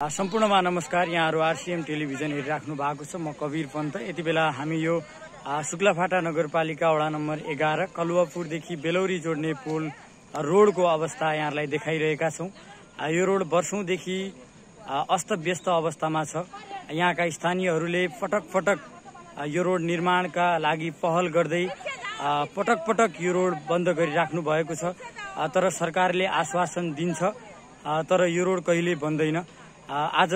सम्पूर्णमा नमस्कार। यहाँहरु RCM television हेरिराख्नु भएको छ। म कबीर पन्त। यति बेला हामी यो शुक्लाफाटा नगरपालिका वडा नम्बर 11 कलुवापुरदेखि बेलौरी जोड्ने पुल रोडको अवस्था यहाँलाई देखाइरहेका छौं। यो रोड वर्षौंदेखि अस्तव्यस्त अवस्थामा छ। यहाँका स्थानीयहरूले पटक पटक यो रोड निर्माणका लागि पहल गर्दै पटक पटक यो रोड बन्द गरिराख्नु भएको छ। तर सरकारले आश्वासन दिन्छ तर यो रोड कहिले बन्दैन। आज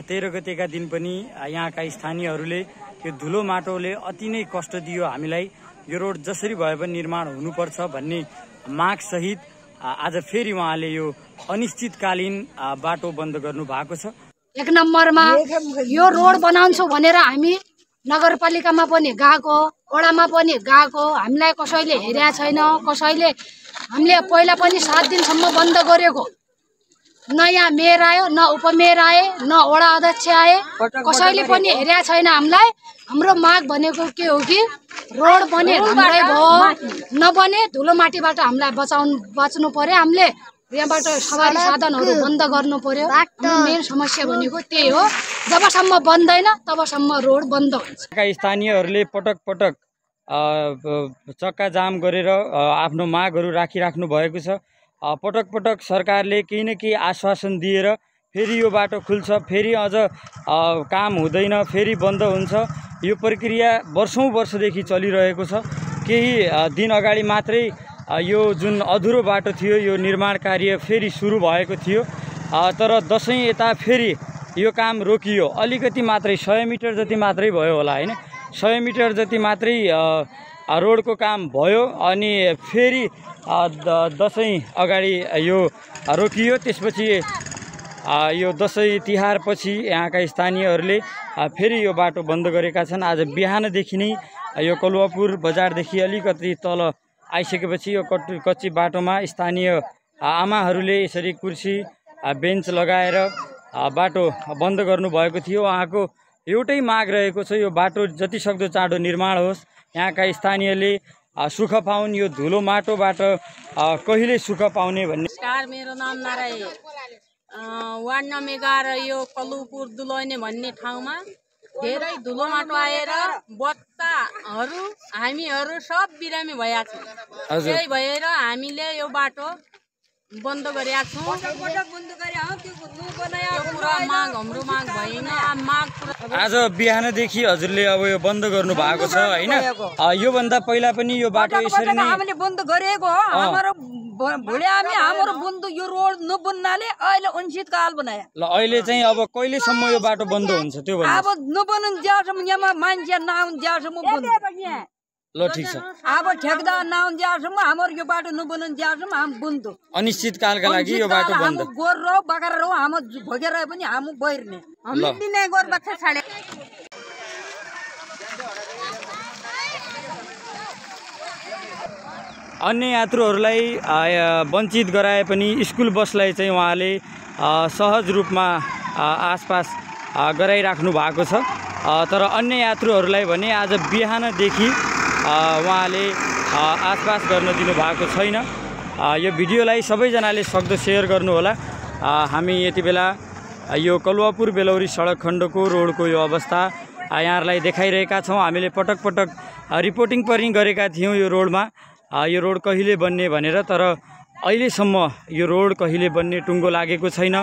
13 गतेका दिन पनि यहाँका स्थानीयहरूले यो धुलो माटोले अति नै कष्ट दियो हामीलाई। यो रोड जसरी भए पनि निर्माण हुनुपर्छ भन्ने माग सहित आज फेरि उहाँले यो अनिश्चितकालीन बाटो बन्द गर्नु भएको छ। एक नम्बरमा यो रोड बनाउँछु भनेर हामी नगरपालिकामा पनि गएको, वडामा पनि गएको, हामीलाई कसैले हेरेको छैन। कसैले हामीले पहिला पनि 7 दिनसम्म बन्द गरेको, न यहाँ मेयर आयो, न उपमेयर आए, न वडा अध्यक्ष आए, कसैले पनि हेरेको छैन हामीलाई। हाम्रो माग भनेको के हो कि रोड बने राम्रै भयो, नबने धुलो माटीबाट हामीलाई बच्नु पर्यो। हामीले यहाँबाट सवारी साधनहरू बन्द गर्नु पर्यो। मेन समस्या भनेको त्यही हो। जबसम्म बन्दैन तबसम्म रोड बन्द हुन्छ। स्थानीयहरूले पटक पटक चक्का जाम गरेर आफ्नो मागहरू राखिराख्नु भएको छ। पटक पटक सरकारले केही न केही आश्वासन दिएर फेरि यो बाटो खुल्छ, फेरि अझ काम हुँदैन, फेरि बन्द हुन्छ। यो प्रक्रिया वर्षौंदेखि चलिरहेको छ। केही दिन अगाडि मात्रै यो जुन अधुरो बाटो थियो यो निर्माण कार्य फेरि सुरु भएको थियो। तर दशैं यता फेरि यो काम रोकियो। अलिकति मात्रै 100 मिटर जति मात्रै भयो होला हैन, 100 मिटर जति मात्रै रोडको काम भयो अनि फेरि दशैं अगाडि यो रोकियो। त्यसपछि यो दशैं तिहार पछि यहाँका स्थानीयहरूले फेरि यो बाटो बन्द गरेका छन्। आज बिहानदेखि नै यो कलुवापुर बजारदेखि अलिकति तल आइसकेपछि यो कच्ची बाटोमा स्थानीय आमाहरूले यसरी कुर्सी बेन्च लगाएर बाटो बन्द गर्नुभएको थियो। उहाँको एउटै माग रहेको छ, यो बाटो जति सक्दो चाँडो निर्माण होस्, यहाँका स्थानीयले सुख पाउन्, यो धुलो माटोबाट कहिले सुख पाउने भन्ने। नमस्कार, मेरो नाम नाराय, वार्ड नम्बर 11 यो कलुपुर दुलैने भन्ने ठाउँमा धेरै धुलो माटो आएर बच्चाहरू हामीहरू सब बिरामी भएका छौँ। त्यही भएर हामीले यो बाटो बन्द गरेका छौँ। हाम्रो माग भएन। आज बिहानदेखि हजुरले अब यो बन्द गर्नु भएको छ हैन? यो भन्दा पहिला पनि यो बाटो यसरी नै हामीले बन्द गरेको हो। हाम्रो भोलि हाम्रो बन्द यो रोड नबन्नाले अहिले अनिश्चितकाल बनायो। ल अहिले चाहिँ अब कहिलेसम्म यो बाटो बन्द हुन्छ त्यो भन्नु? अब नबनुन् ज्यासम्म यहाँ मान्छे नआउन् ज्यासम्म बन्द। ल ठीक छ। अब ठेकेदार नआउन् ज्यासम्म हाम्रो यो बाटो नबनुन् ज्यासम्म हामी बन्द। अनिश्चितकालका लागि यो बाटो बन्द। गोर रौ बगार रौ हामी भोगेर पनि हामी बहिर्ने। हामी दिने गोर बच्चा छाडे। अन्य यात्रुहरूलाई वञ्चित गराए पनि स्कुल बसलाई चाहिँ उहाँले सहज रूपमा आसपास गराइराख्नु भएको छ। तर अन्य यात्रुहरूलाई भने आज बिहानदेखि उहाँले आसपास गर्न दिनु भएको छैन। यो भिडियोलाई सबैजनाले सक्दो सेयर गर्नुहोला। हामी यति बेला यो कलुवापुर बेलौरी सडक खण्डको रोडको यो अवस्था यहाँहरूलाई देखाइरहेका छौँ। हामीले पटक पटक रिपोर्टिङ पनि गरेका थियौँ यो रोडमा, यो रोड कहिले बन्ने भनेर। तर अहिलेसम्म यो रोड कहिले बन्ने टुङ्गो लागेको छैन।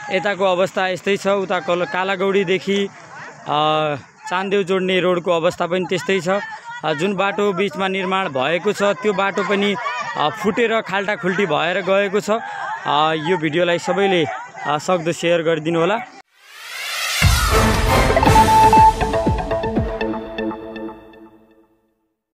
यताको अवस्था यस्तै छ। उता कालागौडीदेखि चान्देउ जोड्ने रोडको अवस्था पनि त्यस्तै छ। जुन बाटो बिचमा निर्माण भएको छ त्यो बाटो पनि फुटेर खाल्टाखुल्टी भएर गएको छ। यो भिडियोलाई सबैले सक्दो सेयर गरिदिनु होला।